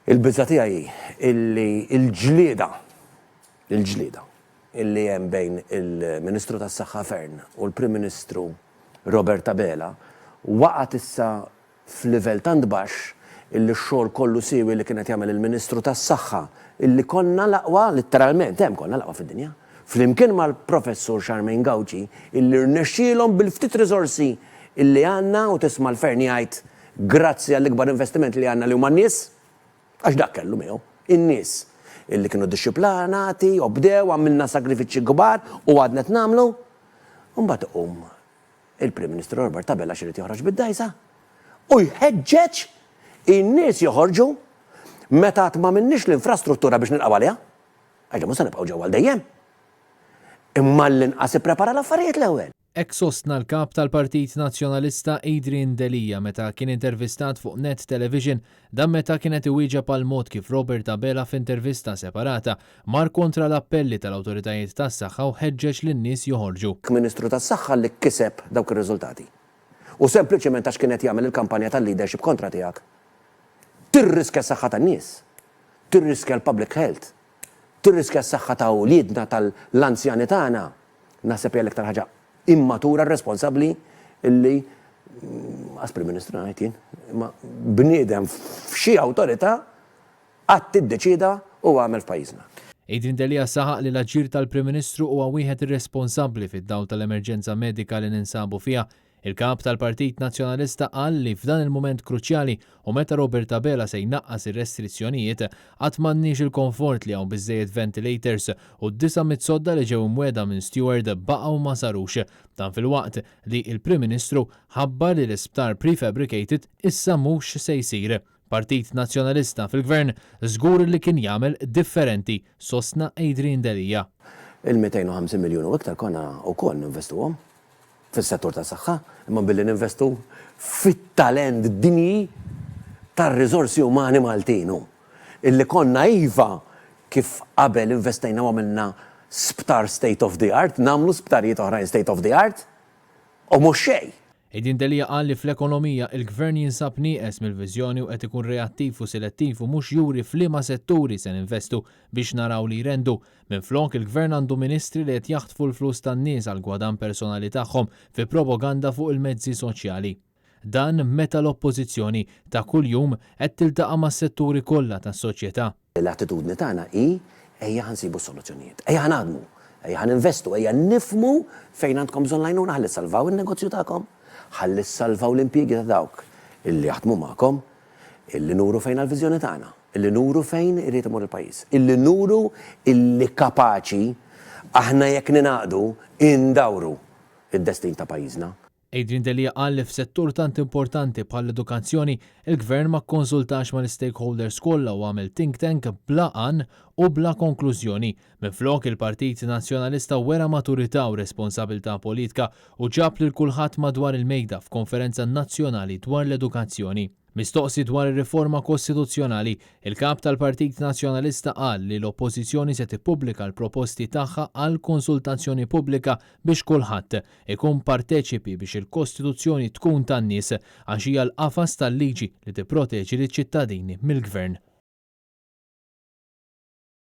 Il-biża' tiegħi hi illi l-ġlieda, il-ġlieda illi hemm bejn il-Ministru tas-Saħħa Fearne u l-Prim Ministru Robert Abela waqgħet issa f'livell tant baxx illi x-xogħol kollu siewi li kien qed jagħmel il-Ministru tas-Saħħa illi konna l-aqwa, litteralment hemm konna l-aqwa fid-dinja, flimkien mal-Professur Charmaine Gauci illi rnexxielhom bil-ftit riżorsi illi għandna u tisma' l-Fearne jgħid Grazzi għall-ikbar investiment li għandna li huma n-nies, għax dak kellu miegħu, in-nies illi kienu dixxiplanati, obdew, għamilna sagrifiċċji kbar u għadna qed nagħmlu. U mbagħad iqum il-Prim Ministru Robert Abela għax irid joħroġ bid-dgħajsa u jħeġġeġ in-nies joħorġu meta għad m'għamilniex l-infrastruttura biex nilqgħu għaliha. Għax mhux se nibqgħu ġewwa għal dejjem. Imma l-inqas ipprepara l-affarijiet l-ewwel. Hekk sostna l-Kap tal-Partit Nazzjonalista Adrian Delia meta kien intervistat fuq Net Television, dan meta kien qed iwieġeb għall-mod kif Robert Abela f'intervista separata mar kontra l-appelli tal-awtoritajiet tas-saħħa u ħeġġeġ lin-nies joħorġu. Ministru tas-Saħħa li kiseb dawk ir-riżultati. U sempliċement għax kien qed jagħmel il-kampanja tal-leadership kontra tiegħek. Tirriskja s-saħħa tan-nies. Tirriskja l-public health. Tirriskja s-saħħa ta' uliedna, tal-anzjani tagħna. Naħseb hija l-iktar ħaġa immatura, irresponsabbli illi qas Prim Ministru ngħid jien, imma bniedem f'xi awtorità qatt iddeċieda u għamel f'pajjiżna. Adrian Delia saħaq li l-aġir tal-Prim Ministru huwa wieħed irresponsabbli fid-dawl tal-emerġenza medika li ninsabu fiha. Il-Kap tal-Partit Nazzjonalista qal li f'dan il-mument kruċjali u meta Robert Abela se jnaqqas ir-restrizzjonijiet, għad m'għandniex il-konfort li hawn biżżejjed ventilators u d-900 sodda li ġew imwiegħda minn Steward baqgħu ma sarux. Dan filwaqt li l-Prim Ministru ħabbar li l-isptar prefabricated issa mhux se jsir. Partit Nazzjonalista fil-Gvern żgur li kien jagħmel differenti, sostna Adrian Delia. Il-250 miljun u iktar konna wkoll ninvestuhom fis-settur tas-saħħa, imma billi ninvestu fit-talent dinji tar-riżorsi umani Maltin u illi konna iva kif qabel investejna u għamilna sptar state of the art, nagħmlu sptarijiet oħrajn state of the art u mhux xejn. Adrian Delia qal li fl-ekonomija il-Gvern jinsab nieqes mill-viżjoni u qed ikun reattiv u silettiv u mhux juri f'liema setturi se ninvestu biex naraw li jrendu. Minflok, il-Gvern għandu ministri li qed jaħtfu l-flus tan-nies għall-gwadann personali tagħhom fi propaganda fuq il-mezzi soċjali. Dan meta l-Oppożizzjoni, ta' kuljum, qed tiltaqa' mas-setturi kollha tas-soċjetà. L-attitudni tagħna hi ejja ħa nsibu s-soluzzjonijiet, ejja ħa naħdmu, ejja ħa ninvestu, ejja nifhmu fejn għandkom bżonn l-għajnuna ħalli ssalvaw in-negozju tagħkom, ħalli ssalvaw l-impjiegi ta' dawk illi jaħdmu magħkom, illi nuru fejn hi l-viżjoni tagħna. Illi nuru fejn irid imur il-pajjiż. Illi nuru illi kapaċi aħna jekk ningħaqdu indawru d-destin ta' pajjiżna. Adrian Delia qal li f'settur tant importanti bħall-edukazzjoni, il-Gvern ma kkonsultax mal-istakeholders kollha u għamel think tank bla għan u bla konklużjoni. Minflok, il-Partit Nazzjonalista wera maturità u responsabilità politka u ġab lil kulħadd madwar il-mejda f'konferenza nazzjonali dwar l-edukazzjoni. Mistoqsi dwar ir-riforma kostituzzjonali, il-Kap tal-Partit Nazzjonalista qal li l-Oppożizzjoni se tippubblika l-proposti tagħha għal konsultazzjoni pubblika biex kulħadd ikun parteċipi biex il-Kostituzzjoni tkun tan-nies għax hija l-qafas tal-liġi li tipproteġi liċ-ċittadini mill-Gvern.